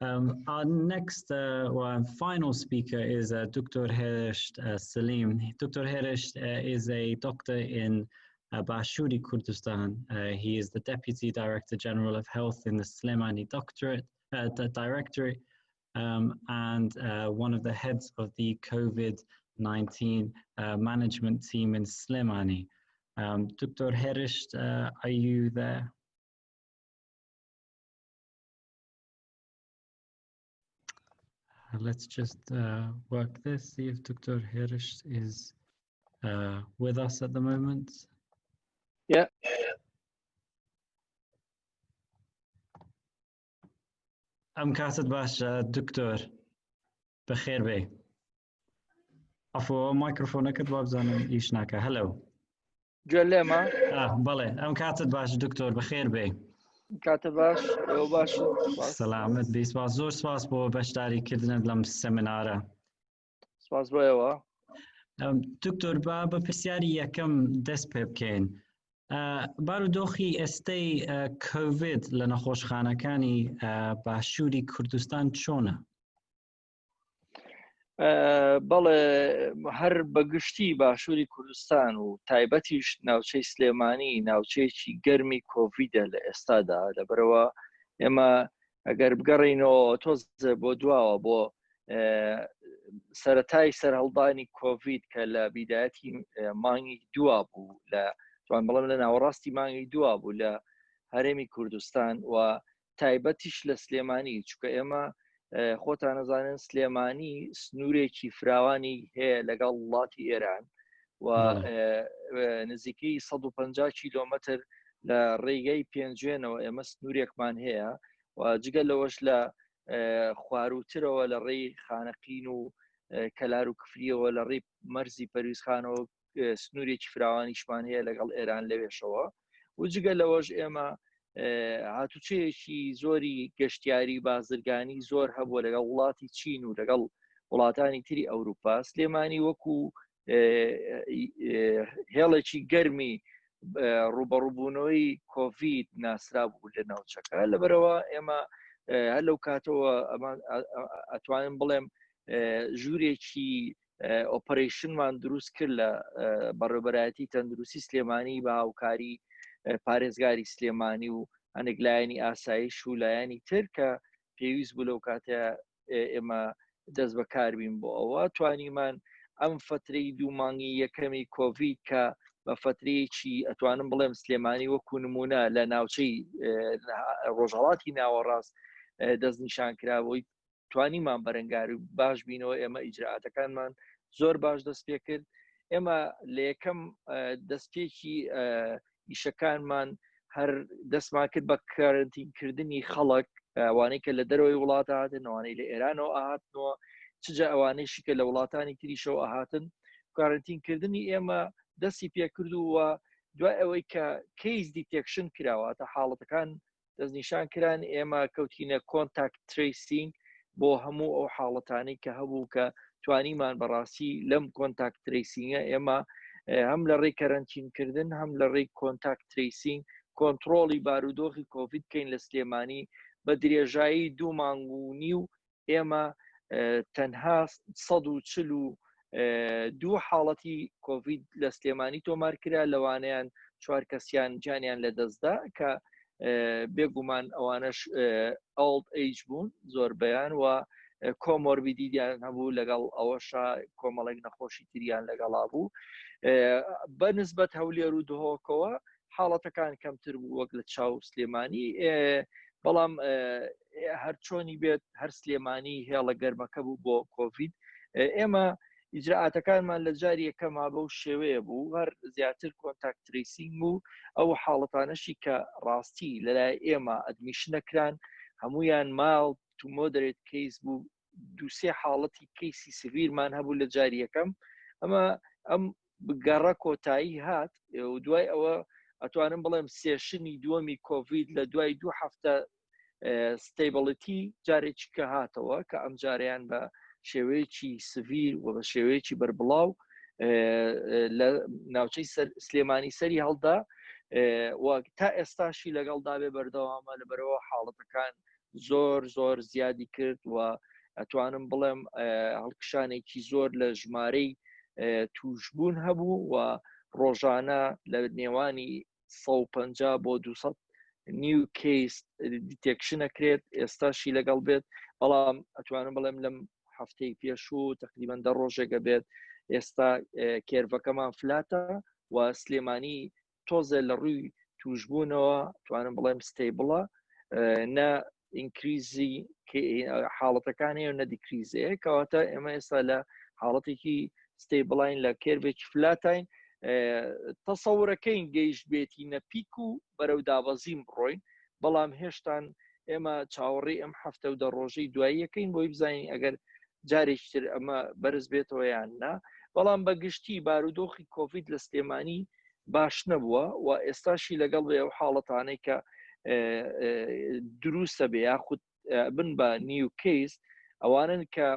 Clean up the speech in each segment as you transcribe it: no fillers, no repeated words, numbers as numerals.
Our next final speaker is Dr. Heresht Salim. Dr. Heresht is a doctor in Bashuri Kurdistan. He is the Deputy Director General of Health in the Slemani Doctorate, the Directorate and one of the heads of the COVID-19 management team in Slemani. Dr. Heresht, are you there? Let's just work this, see if Dr. Heresht is with us at the moment. Yeah. ئەم کاتت باش دکتۆر، بەخێر بێ. ئەفۆ مایکرۆفۆنەکەت وابزانم ئیش ناکە. هەلو. گوێ لێمە؟ بەڵێ، ئەم کاتت باش دکتۆر، بەخێر بێ. کاتە باش، ئێوە باش؟ سەلامەت بی، سپاس. زۆر سپاس بۆ بەشداری کردنت لەم سەمینارە. سپاس بۆ ئێوە. دکتۆر، با بە پرسیاری یەکەم دەست پێ بکەین. بارودۆخی ئێستەی کۆڤید لە نەخۆشخانەکانی باشووری کوردستان چۆنە؟ بەڵێ، هەر بەگشتی باشووری کوردستان و تایبەتیش ناوچەی سلێمانی ناوچەیەکی گەرمی کۆڤیدە لە ئێستادا. لەبەرەوە ئێمە ئەگەر بگەڕینەوە تۆزێ بۆ دواوە، بۆ سەتای سەرهەڵدانی کۆڤید کە لە بیدایەتی مانگی دوا بوو، لە توان بڵم لە ناوەڕاستی مانگی دوا بوو لە هەرێمی کوردستان و تایبەتیش لە سلێمانی، چونکە ئێمە خۆتان نەزانن سلێمانی سنوورێکی فراوانی هەیە لەگەڵ وڵاتی ئێران و نزیکەی 150 کیلۆمەتر لە ڕێگەی پێنجوێنەوە ئێمە سنوورێکمان هەیە و جگە لەوەش لە خواروترەوە لە ڕێی خانەقین و کەلار و کفریەوە لە ڕێی مەرزی پەرویزخانەوە سنوورێکی فراوانیشمان هەیە لەگەڵ ئێران لەوێشەوە و جگە لەوەش ئێمە هاتوچەیەکی زۆری گەشتیاری بازرگانی زۆر هەبووە لەگەڵ وڵاتی چین و لەگەڵ وڵاتانی تری ئەوروپا. سلێمانی وەکو هێڵێکی گەرمی ڕوبەڕووبوونەوەی کۆڤید ناسرا بوو لە ناوچەکە. لەبەرەوە ئێمە هەر لەو کاتەوە ئەتوانم بڵێم ژوورێکی ئۆپەرەیشنمان دروست کرد لە بەڕێوبەرایەتی تەندروستی سلێمانی بە هاوکاری پارێزگاری سلێمانی و هەندێک لایەنی ئاسایش و لایەنی تر کە پێویست بوو لەو کاتە ئێمە دەست بەکاربین بۆ ئەوە. توانیمان ئەم فترەی دوو مانگی یەکەمی کۆڤید کە بە فترەیەکی ئەتوانم بڵێم سلێمانی وەکو نمونە لە ناوچەی ڕۆژهڵاتی ناوەڕاست دەستنیشان کرابووی، توانیمان بەرەنگاری و باش بینەوە. ئێمە ئیجرراعاتەکانمان زۆر باش دەست پێ کرد. ئێمە لە یەکەم دەستپێکی ئیشەکانمان هەر دەستمان کرد بە کارنتینکردنی خەڵک، ئەوانەی کە لە دەرەوەی وڵات هاتن، ئەوانەی لە ئێرانەوە ئاهاتنەوە، چجا ئەوانەیشی کە لە وڵاتانی تریشەوە ئاهاتن. کارنتینکردنی ئێمە دەستی پێکرد و دوای ئەوەی کە case detection کراوە تا حاڵەتەکان دەستنیشان کران، ئێمە کەوتینە contact tracing بۆ هەموو ئەو حاڵەتانی کە هەبوو، کە توانیمان بەڕاستی لەم contact tracing ە ئێمە هەم لە ڕێی کەرەنتینکردن هەم لە ڕێی contact tracing کۆنتترۆڵی بارودۆخی کۆڤید بکەین لە سلێمانی. بە درێژایی دوو مانگ و نیو ئێمە تەنها 142 حاڵەتی کۆڤید لە سلێمانی تۆمار کرا، لەوانەیان چوار کەسیان گیانیان لەدەستدا کە بێگومان ئەوانەش old age بوون زۆربەیان و comorbidity یان هەبوو، لەگەڵ ئەوەشا کۆمەڵێک نەخۆشی تریان لەگەڵا بوو. بە نسبەت هەولێر و دهۆکەوە حاڵەتەکان کەمتر بوو وەک لە چاو سلێمانی، بەڵام هەرچۆنی بێت هەر سلێمانی هێڵە گەرمەکە بوو بۆ کۆڤید. ئێمە ئیجرائاتەکانمان لە جاری یەکەما بەو شێوەیە بوو، هەر زیاتر contact tracing بوو. ئەو حاڵەتانەشی کە ڕاستی لەلای ئێمە admission نەکران هەمویان mild to moderate case بوو. دووسێ حاڵەتی case ی severe مان هەبوو لە جاری یەکەم. ئەمە ئەم گەڕە کۆتایی هات و دوای ئەوە ئەتوانم بڵێم session ی دووەمی کۆڤید لە دوای دوو هەفتە stability جارێکی کە هاتەوە، کە ئەم جاریان بە شێوەیەکی severe و بە شێوەیەکی بەربڵاو لە ناوچەی سلێمانی سەری هەڵدا و تا ئێستاشی لەگەڵدا بێ بەردەوامە. لەبەرەوە حاڵەتەکان زۆر زۆر زیادی کرد و ئەتوانم بڵێم هەڵکشانێکی زۆر لە ژمارەی توشبوون هەبوو و ڕۆژانە لە نێوانی 150 بۆ 200 new case detection ئەکرێت ئێستاشی لەگەڵ بێت بەڵام ئەتوانم بڵێم لەم هەفتەی پێشوو تقریبان دە ڕۆژێکە بێت ئێستا curve ەکەمان flat ە و سلێمانی تۆزێ لە ڕووی توشبوونەوە توانم بڵێم stable ە نە increase ی حاڵەتەکان هەیە و نە decrease ەیە کەواتە ئێمە ئێستا لە حاڵەتێکی stable ین لە curve ێکی flat ین تەسەورەکەین گەیشت بێتی نە peak و بەرەو دابەزین بڕۆین بەڵام هێشتان ئێمە چاوەڕێی ئەم هەفتە و دە ڕۆژەی دواییەکەین بۆی بزانین ئەگەر جارێکتر ئەمە بەرز بێتەوە یان نا بەڵام بە گشتی بارودۆخی کۆڤید لە سلێمانی باش نەبووە و ئێستاشی لەگەڵ بێ ئەو حاڵەتانەی کە دروستە بێ یاخود بن بە new case ئەوانن کە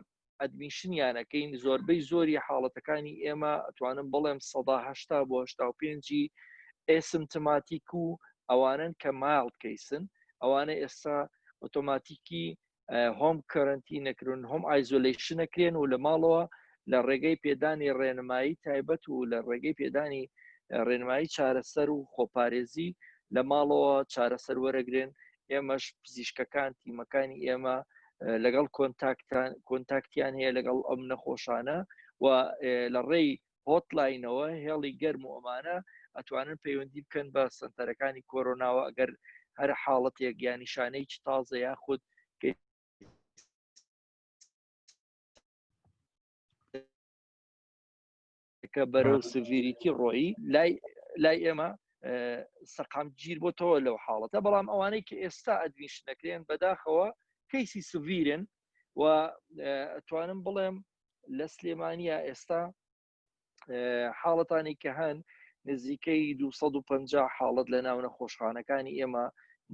admission یانەکەین زۆربەی زۆری حاڵەتەکانی ئێمە ئەتوانم بڵێم 1970 بۆ 85 asymptomatic و ئەوانن کە mild case ن ئەوانە ئێستا ئۆتۆماتیکی home quarantine نەکرون home isolation نەکرێن و لە ماڵەوە لە ڕێگەی پێدانی ڕێنمایی تایبەت و لە ڕێگەی پێدانی ڕێنمایی چارەسەر و خۆپارێزی لە ماڵەوە چارەسەر وەرەگرن ئێمەش پزیشکەکان تیمەکانی ئێمە لەگەڵ contact یان هەیە لەگەڵ ئەم نەخۆشانە و لە ڕێی hotline ەوە هێڵی گەرم و ئەمانە ئەتوانن پەیوەندی بکەن بە سنتەرەکانی کۆرۆناوە ئەگەر هەر حاڵەتێک یان نیشانەیەکی تازە یاخود کە بەرەو severity ڕۆیی لای لای ئێمە سەقامگیر بۆتەوە لەو حاڵەتە بەڵام ئەوانەی کە ئێستا admission نەکرێن بەداخەوە case ی severe ن و ئەتوانم بڵێم لە سلێمانیا ئێستا حاڵەتانی کە هەن نزیکەی 250 حاڵەت لە ناو نەخۆشخانەکانی ئێمە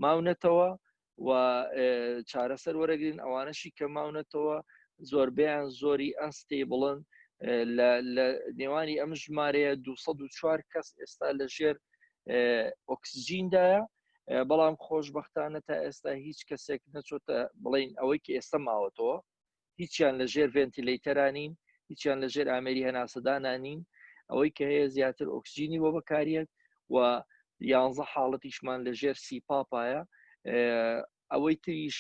ماونەتەوە و چارەسەر وەرەگرن ئەوانەشی کە ماونەتەوە زۆربیان زۆری unstable ن لە نێوانی ئەم ژمارەیە 204 کەس ئێستا لە ژێر ئۆکسجیندایە بەڵام خۆشببختانە تا ئێستا هیچ کەسێک نەچۆتە بڵین ئەوەی کە ئێستا ماوەتەوە هیچیان لە ژێر ventilator ا نین هیچیان لە ژێر ئامێری هەناسەدانا نین ئەوەی کە هەیە زیاتر ئۆکسجینی بۆ بەکاریت و یانزە حاڵەتیشمان لە ژێر CPAP ایە ئەوەی تریش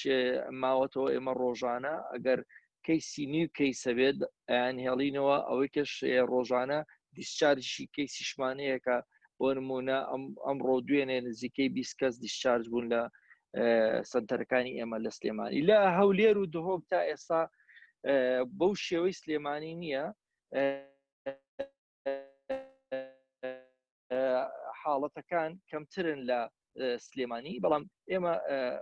ماوەتەوە ئێمە ڕۆژانە ئەگەر case ی new case ە بێت ئەیان هێڵینەوە ئەوەی کەش ڕۆژانە discharge ی case یشمانەیە کە بۆ نمونە ئەمڕۆ دوێنێ نزیکەی 20 کەس discharge بوون لە سنتەرەکانی ئێمە لە سلێمانی لە هەولێر و دهۆک تا ئێستا بەو شێوەی سلێمانی نییە حاڵەتەکان کەمترن لە سلێمانی بەڵام ئێمە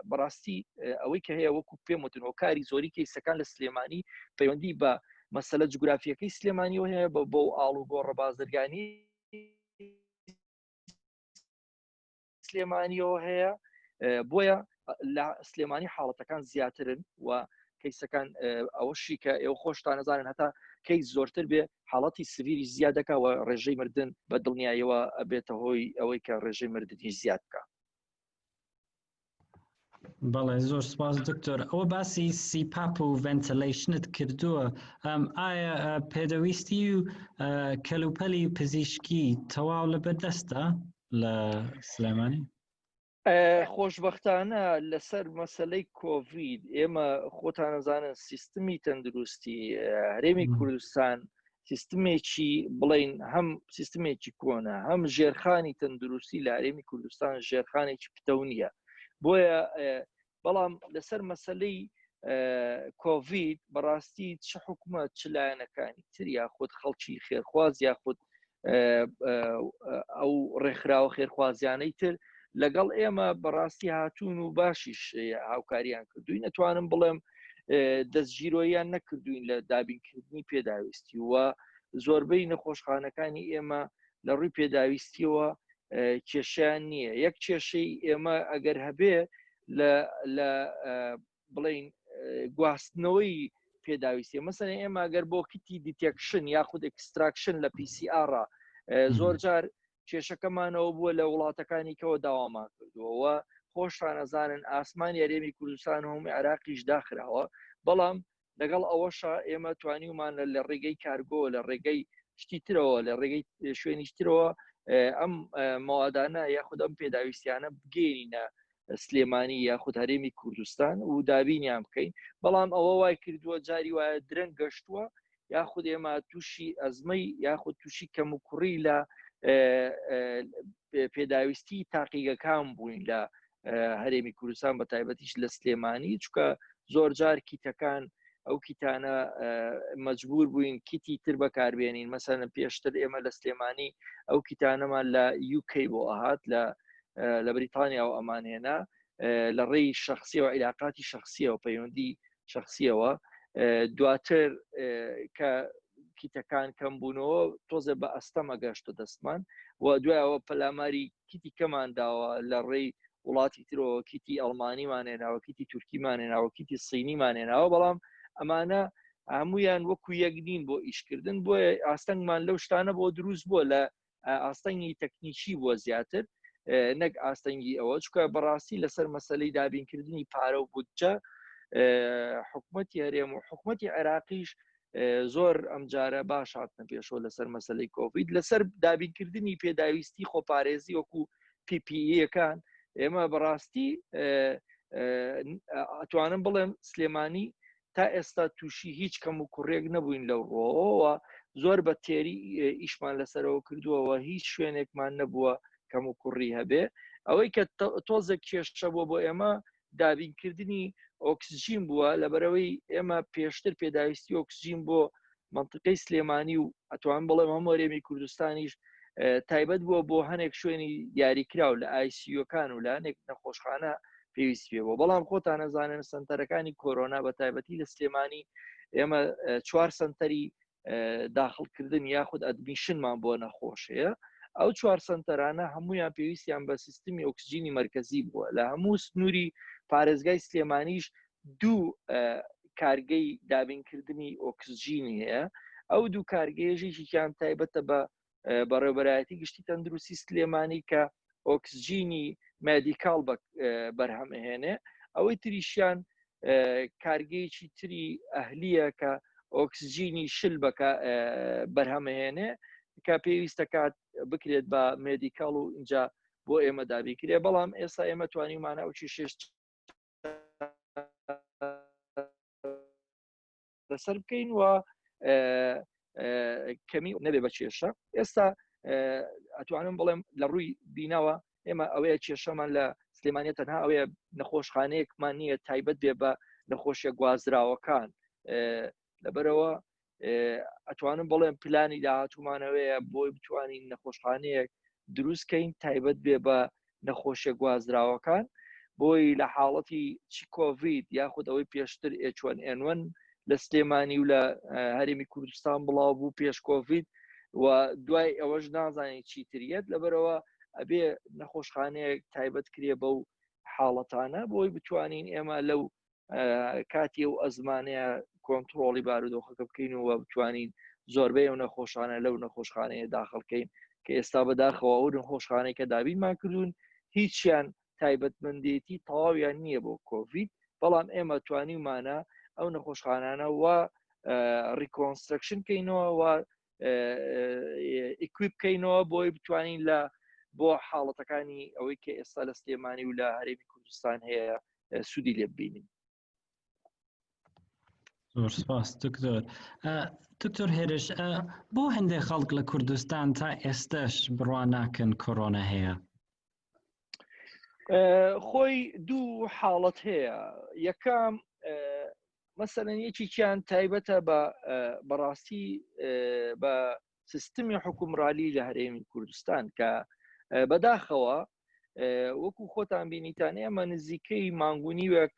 بەڕاستی ئەوەی کە هەیە وەکو پێم وتن هۆکاری زۆری کەیسەکان لە سلێمانی پەیوەندی بە مەسەلە جوگرافیەکەی سلێمانیەوە هەیە بە بۆ ئاڵ و گۆڕە بازرگانی سلێمانیەوە هەیە بۆیە لە سلێمانی حاڵەتەکان زیاترن و کەیسەکان ئەوەشی کە ئێوە خۆشتان نەزانن هەتا کەیس زۆرتر بێ حاڵەتی severe ی زیاد دەکا و ڕێژەی مردن بە دڵنیاییەوە ئەبێتە هۆی ئەوەی کە ڕێژەی مردنیش زیاد بکە. بەڵێ زۆر سپاس دکتۆر ئەوە باسی CPAP و ventilation ت کردووە ئایا پێدەویستی و کەلوپەلی پزیشکی تەواو لە بەردەستە لە سلێمانی؟ خۆشبەختانە لەسەر مەسلەی کۆڤید ئێمە خۆتانەزانن سیستمی تەندروستی هەرێمی کوردستان سیستمێکی بڵین هەم سیستمێکی کۆنە هەم ژێرخانی تەندروستی لە هەرێمی کوردستان ژێرخانێکی پتەو نییە بۆیە بەڵام لەسەر مەسلەی کۆڤید بەڕاستی چ حکومەت چ لایەنەکانی تر یاخود خەڵکی خێرخواز یاخود ئەو ڕێکخراوە خێرخوازیانەی تر لەگەڵ ئێمە بەڕاستی هاتوون و باشیش هاوکاریان کردوین ئەتوانم بڵێم دەستگیرۆیان نەکردوین لە دابینکردنی پێداویستی و زۆربەی نەخۆشخانەکانی ئێمە لە ڕووی پێداویستیەوە کێشیان نییە یەک کێشەی ئێمە ئەگەر هەبێ لە بڵین گواستنەوەی پێداویستی مەسەن ئێمە گەر بۆ kit ی detection یاخود extraction لە PCR زۆر جار کێشەکەمانەوە بووە لە وڵاتەکانی کەەوە داوامان کردووەوە. خۆشتان ئەزانن ئاسمانی هەرێمی کوردستان و هەموو عێراقیش داخراوە، بەڵام لەگەڵ ئەوەشا ئێمە توانیومانە لە ڕێگەی کارگۆ، لە ڕێگەی شتی ترەوە، لە ڕێگەی شوێنیش ترەوە ئەم مەوادانە یاخود ئەم پێداویستیانە بگەینە سلێمانی یاخود هەرێمی کوردستان و دابینیان بکەین. بەڵام ئەوە وای کردووە جاری وایە درەنگ گەشتووە، یاخود ئێمە تووشی ئەزمەی یاخود تووشی کەم و کوڕی لە پێداویستی تاقیگەکان بووین لە هەرێمی کوردستان، بە تایبەتیش لە سلێمانی، چکە زۆرجار کیتەکان ئەو کیتانە مەجبور بووین کیتی تر بەکاربێنین. مەسەن پێشتر ئێمە لە سلێمانی ئەو کیتانەمان لە UK بۆ ئەهات، لە بریتانیا و ئەمانهێنا لە ڕێی شخصیەوە، عیلاقاتی شخصیەوە، پەیوەندی شخصیەوە. دواتر کە کیتەکان کەم بوونەوە تۆزێ بە ئەستەمە گەشتە دەستمان و دوایەوە پەلاماری کیتی کەمان داوە لە ڕێی وڵاتی ترەوە، کیتی ئەڵمانیمان هێناوە، کیتی تورکیمان هێناوە، کیتی سینیمان هێناوە، بەڵام ئەمانە هەمویان وەکو یەک نین بۆ ئیشکردن. بۆیە ئاستەنگمان لەو شتانە بۆ دروست بووە، لە ئاستەنگی تەکنیکی بووە زیاتر نەک ئاستەنگی ئەوە، چکە بەڕاستی لەسەر مەسلەی دابینکردنی پارە و بودجە حکوومەتی هەرێم و حکوومەتی عێراقیش زۆر ئەمجارە باش هاتنە پێشەوە لەسەر مەسلەی کۆڤید، لەسەر دابینکردنی پێداویستی خۆپارێزی وەکو PPE-ەکان. ئێمە بەڕاستی ئەتوانم بڵێم سلێمانی تا ئێستا تووشی هیچ کەم و کوڕێک نەبووین لەو ڕۆوە، زۆر بە تێری ئیشمان لەسەرەوە کردووەوە، هیچ شوێنێکمان نەبووە کەم و کوڕی هەبێ. ئەوەی کە تۆزێک کێشە بووە بۆ ئێمە دابینکردنی ئۆکسجین بووە، لەبەرەوەی ئێمە پێشتر پێداویستی ئۆکسجین بۆ منطقەی سلێمانی و ئەتوان بڵێم هەموو هەرێمی کوردستانیش تایبەت بووە بۆ هەنێک شوێنی دیاریکراو لە ICU ەکان و لە هەنێک نەخۆشخانە پێویست پێ بووە. بەڵام خۆتان نەزانن سنتەرەکانی کۆرۆنا بە تایبەتی لە سلێمانی ئێمە چوار سنتەری داخڵکردن یاخود admission مان بۆ نەخۆش هەیە. ئەو چوار سنتەرانە هەمویان پێویستیان بە سیستمی ئۆکسجینی مرکزی بووە. لە هەموو سنووری پارێزگای سلێمانیش دوو کارگەی دابینکردنی ئۆکسجینی هەیە. ئەو دوو کارگەیەش یەکێکیان تایبەتە بە بەڕێوبەرایەتی گشتی تەندروستی سلێمانی کە ئۆکسجینی medical بەرهەمهێنێ، ئەوەی تریشیان کارگەیەکی تری ئەهلیە کە ئۆکسجینی شل بەکە بەرهەمهێنێ کە پێویستە کات بکرێت بە medical و اینجا بۆ ئێمە دابیکرێ. بەڵام ئێستا ئێمە توانیمانە ئەو کێشەش لەسەر بکەین و کەمی نەبێ بە کێشە. ئێستا ئەتوانم بڵێم لە ڕووی بینەوە ئێمە ئەوەیە کێشەمان لە سلێمانیە تەنها ئەوەیە نەخۆشخانەیەکمان نییە تایبەت بێ بە نەخۆشیە گوازراوەکان. لەبەرەوە ئەتوانم بڵێم پلانی داهاتوومانەوەیە بۆی بتوانین نەخۆشخانەیەک دروستکەین تایبەت بێ بە نەخۆشیە گوازراوەکان، بۆی لە حاڵەتی چی کۆڤید یاخود ئەوەی پێشتر H1N1 لە سلێمانی و لە هەرێمی کوردستان بڵاو بوو پێش کۆڤید و دوای ئەوەش نازانین چیتریەت، لەبەرەوە ئەبێ نەخۆشخانەیەک تایبەت کرێ بەو حاڵەتانە بۆی بتوانین ئێمە لەو کاتی ئەو ئەزمانەیە کۆنتترۆڵی بارودۆخەکە بکەین و بتوانین زۆربەی ئەو نەخۆشانە لەو نەخۆشخانەیە داخڵکەین کە ئێستا بەداخەوە ئەو نەخۆشخانەی کە دابینمان کردوون هیچیان تایبەتمەندێتی تەواویان نییە بۆ کۆڤید. بەڵام ئێمە توانیمانە ئەو نەخۆشخانانە و reconstruction کەینەوە و equip بکەینەوە بۆی بتوانین لە بۆ حاڵەتەکانی ئەوەی کە ئێستا لە سلێمانی و لە هەرێمی کوردستان هەیە سوودی لێ ببینین. زۆر سپاس دکتۆر. دکتۆر هێرش، بۆ هەندێک خەڵک لە کوردستان تا ئێستش بڕوا ناکەن کۆرۆنا هەیە؟ خۆی دوو حاڵەت هەیە. یەکەم مەسەلەن یەکێکیان تایبەتە بە بەڕاستی بە سیستمی حکومڕالی لە هەرێمی کوردستان کە بەداخەوە وەکو خۆتان بینیتان ئێمە نزیکەی مانگونیوێک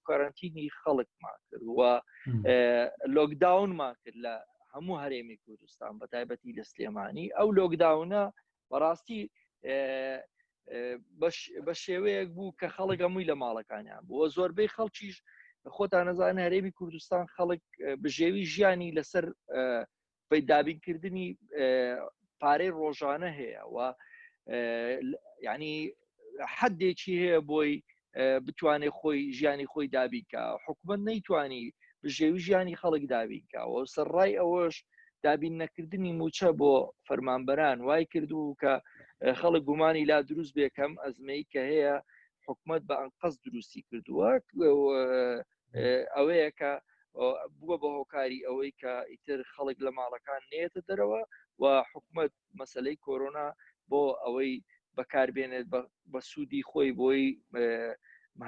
کوارنتینی خەڵکمان کرد و lockdown مان کرد لە هەموو هەرێمی کوردستان بە تایبەتی لە سلێمانی. ئەو lockdown ە بەڕاستی بە شێوەیەک بوو کە خەڵک هەمووی لە ماڵەکانیان بووە. زۆربەی خەڵکیش خۆتان نەزان هەرێمی کوردستان خەڵک بژێوی ژیانی لەسەر دابینکردنی پارەی ڕۆژانە هەیە و ینی حدێکی هەیە بۆی بتوانێت خۆی ژیانی خۆی دابینکە حکومت نەیتوانی بژێوی ژیانی خەڵک دابینکەوە سەرڕای ئەوەش دابین نەکردنی موچە بۆ فەرمانبەران وای کردو کە خەڵک گومانی لا دروست بێکەم ئەزمەی کە هەیە حکومت بە ئەنقەست دروستی کردووە ئەوەیە کە بووە بە هۆکاری ئەوەی کە ئیتر خەڵک لە ماڵەکان نێتە دەرەوە و حکومت مەسلەی کۆرۆنا بۆ ئەوەی بەکاربێنێت بە سوودی خۆی بۆی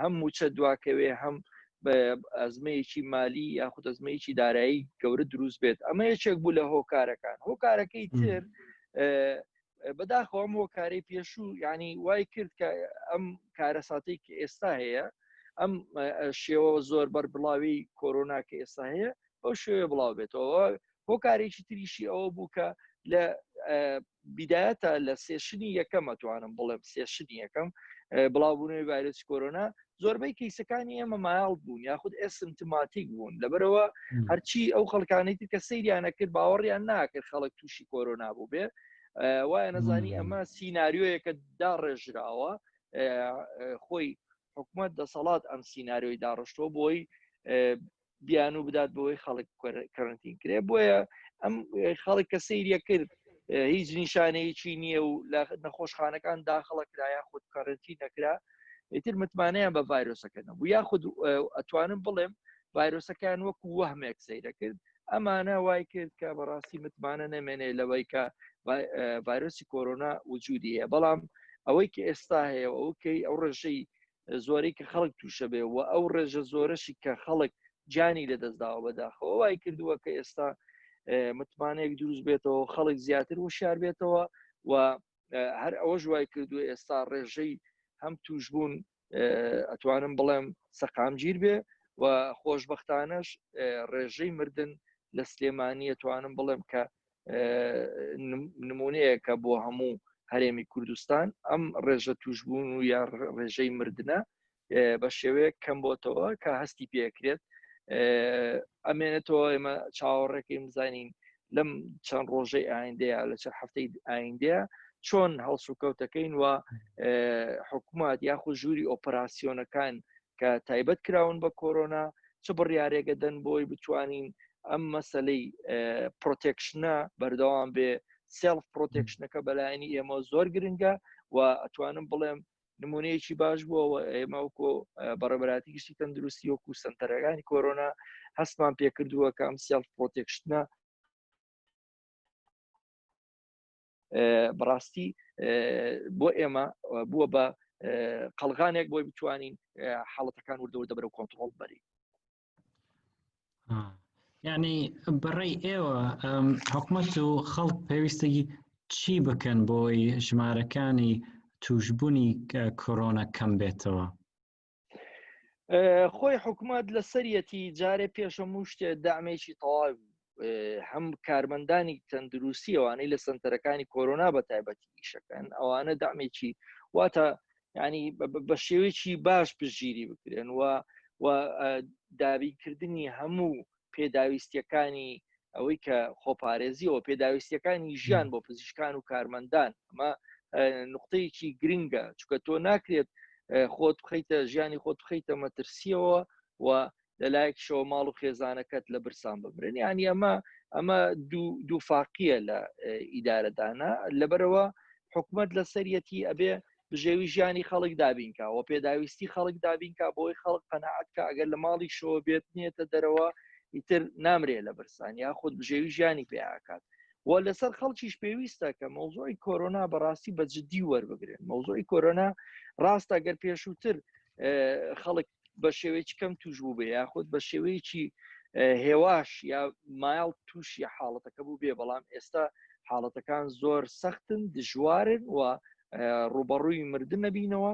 هەم موچە دواکەوێ هەم ئەزمەیەکی مالی یاخود ئەزمەیەکی دارایی گەورە دروست بێت ئەمە یەکێک بوو لە هۆکارەکان هۆکارەکەی تر بەداخەوە ئەم هۆکارەی پێشوو ینی وای کرد کە ئەم کارەساتێک کە ئێستا هەیە ئەم شێوە زۆر بەربڵاوی کۆرۆنا کە ئێستا هەیە ئەو شێوێ بڵاو بێتەوە هۆکارێکی تریشی ئەوە بوو کە لە بیدایەتە لە session ی یەکەم ئەتوانم بڵێم session ی یەکەم بڵاوبوونەوەی ڤایرۆسی کۆرۆنا زۆربەی کەیسەکانی ئێمە mild بوون یاخود asymptomatic بوون لەبەرەوە هەرچی ئەو خەڵکانی تر کە سەیریانە کرد باوەڕیان ناکرد خەڵک تووشی کۆرۆنا بوو بێ وایە نەزانی ئەمە سیناریۆیەکە داڕێژراوە خۆی حکوومەت دەسەڵات ئەم سیناریۆی داڕشتەوە بۆی بیانوو بدات بۆی خەڵک کەرنتین کرێ بۆیە ئەم خەڵک کە سەیریە کرد هیچ نیشانەیەکی نییە و لە نەخۆشخانەکان داخڵە کرا یاخود کەرنتی نەکرا ئیتر متمانەیان بە ڤایرۆسەکە نەبوو یاخود ئەتوانم بڵێم ڤایرۆسەکان وەکو وەهمێک سەیرە کرد ئەمانە وای کرد کە بەڕاستی متمانە نەمێنێ لەوەی کە ڤایرۆسی کۆرۆنا وجودی هەیە بەڵام ئەوەی کە ئێستا هەیە ئەوکەی ئەو ڕێژەی زۆرەی کە خەڵک تووشە بێ و ئەو ڕێژە زۆرەشی کە خەڵک گیانی لەدەستداوە بەداخەوە وای کردووە کە ئێستا متمانەیەک دروست بێتەوە خەڵک زیاتر وشار بێتەوە و هەر ئەوەش وای کردو ئێستا ڕێژەی هەم توشببوون ئەتوانم بڵێم سەقامگیر بێ و خۆشببختانەش ڕێژەی مردن لە سلێمانی ئەتوانم بڵێم کە نمونەیەکە بۆ هەموو هەرێمی کوردستان ئەم ڕێژە توشببوون و یا ڕێژەی مردە بە شێوەیەک کەم بۆتەوە کە هەستی پێکرێت ئەمێنێتەوە ئێمە چاوەڕێکەی بزانین لەم چەند ڕۆژەی ئایندەیە لە چەند هەفتەی ئایندەیە چۆن هەڵسوکەوتەکەین و حکوومەت یاخود ژووری ئۆپەراسیۆنەکان کە تایبەت کراون بە کۆرۆنا چ بڕیارێکە دەن بۆی بتوانین ئەم مەسلەی protection ە بەردەوام بێ self protection ەکە بەلایەنی ئێمە زۆر گرنگە و ئەتوانم بڵێم نمونەیەکی باش بووەوە ئێمە وەکۆ بەڕێبەراتی گشتی تەندروستی وەکو سنتەرەکانی کۆرۆنا هەستمان پێکردووە کە ئەم self protection ە بەڕاستی بۆ ئێمە بووە بە قەڵغانێک بۆی بتوانین حاڵەتەکان وردە وردە بەرەو کۆنتترۆل بەری یعنی بەڕێی ئێوە حکومەت و خەڵک پێویستی چی بکەن بۆی ژمارەکانی توشببوونی کۆرۆنا کەم بێتەوە؟ خۆی حکوومەت لەسەریەتی جارێ پێشە موشتێ دامێکی تەواو هەم کارمەندانی تەندروستی ئەوانەی لە سنتەرەکانی کۆرۆنا بە تایبەتی ئیشەکەن ئەوانە دامێکی واتە ینی بە شێوەیەکی باش پشتگیری بکرێن و و دابینکردنی هەموو پێداویستیەکانی ئەوەی کە خۆپارێزیەوە پێداویستیەکانی ژیان بۆ پزیشکان و کارمەندان ئەمە نقطەیەکی گرنگە چکە تۆ ناکرێت خۆت بخیتە ژیانی خۆت بخیتە مەترسیەوە و لەلایەکشەوە ماڵ و خێزانەکەت لە برسان بمرن یانی ئەمە ئەمە دوو فاقیە لە ئیدارەدانە لەبەرەوە حکومت لەسەریەتی ئەبێ بژێوی ژیانی خەڵک دابینکا و پێداویستی خەڵک دابینکا بۆی خەڵک قەنەعەت کە ئەگەر لە ماڵی شەوە بێت نێتە دەرەوە ئیتر نامرێ لە برسان یاخود بژێوی ژیانی پێیاکات و لەسەر خەڵکیش پێویستە کە مەوزوعی کۆرۆنا بەڕاستی بە جددی وەربگرن مەوزوعی کۆرۆنا ڕاستە گەر پێشووتر خەڵک بە شێوەیەکی کەم توش بوو بێ یاخود بە شێوەیەکی هێواش یا مایڵ تووشی حاڵەتەکە بوو بێ بەڵام ئێستا حاڵەتەکان زۆر سەختن دژوارن و ڕوبەڕووی مردن نەبینەوە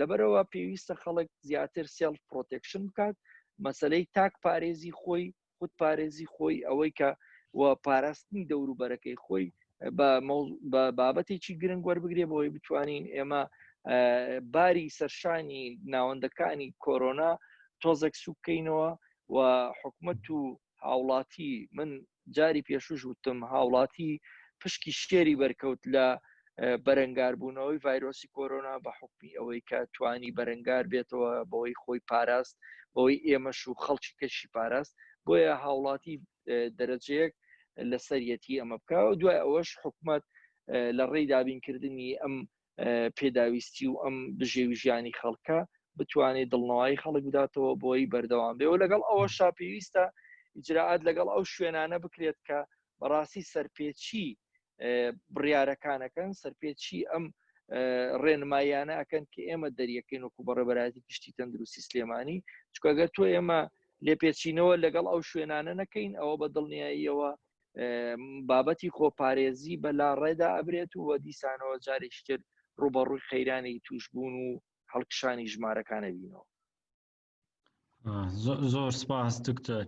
لەبەرەوە پێویستە خەڵک زیاتر self protection بکات مەسلەی تاک پارێزی خۆی خود پارێزی خۆی ئەوەی کە و پاراستنی دەوروبەرەکەی خۆی بە بابەتێکی گرنگ وەربگرێ بۆی بتوانین ئێمە باری سەرشانی ناوەندەکانی کۆرۆنا تۆزێک سوکەینەوە و حکومت و هاوڵاتی من جاری پێشوش وتم هاوڵاتی پشکی شێری بەرکەوت لە بەرەنگاربوونەوەی ڤایرۆسی کۆرۆنا بە حکمی ئەوەی کە توانی بەرەنگار بێتەوە بەوەی خۆی پاراست بەوەی ئێمەش و خەڵکی کەشی پاراست بۆیە هاوڵاتی دەرەجەیەک لەسەریەتی ئەمە بکە و دوای ئەوەش حکومت لە ڕێی دابینکردنی ئەم پێداویستی و ئەم بژێوی ژیانی خەڵکە بتوانێت دڵنەوایی خەڵک بداتەوە بۆی بەردەوام بێ و لەگەڵ ئەوە شا پێویستە ئیجرراعات لەگەڵ ئەو شوێنانە بکرێت کە بەڕاستی سەرپێچی بڕیارەکانەکەن سەرپێچی ئەم ڕێنماییانە ئەکەن کە ئێمە دەریەکەین وەکو بەڕێبەرایەتی گشتی تەندروستی سلێمانی چکەگەر تۆ ئێمە لێپێچینەوە لەگەڵ ئەو شوێنانە نەکەین ئەوە بە دڵنیاییەوە بابەتی خۆپارێزی بەلا ڕێدا ئەبرێت و دیسانەوە جارێکتر ڕوبەڕووی قەیرانی توشببوون و هەڵکشانی ژمارەکانە بینەوە. زۆر سپاس دکتۆر.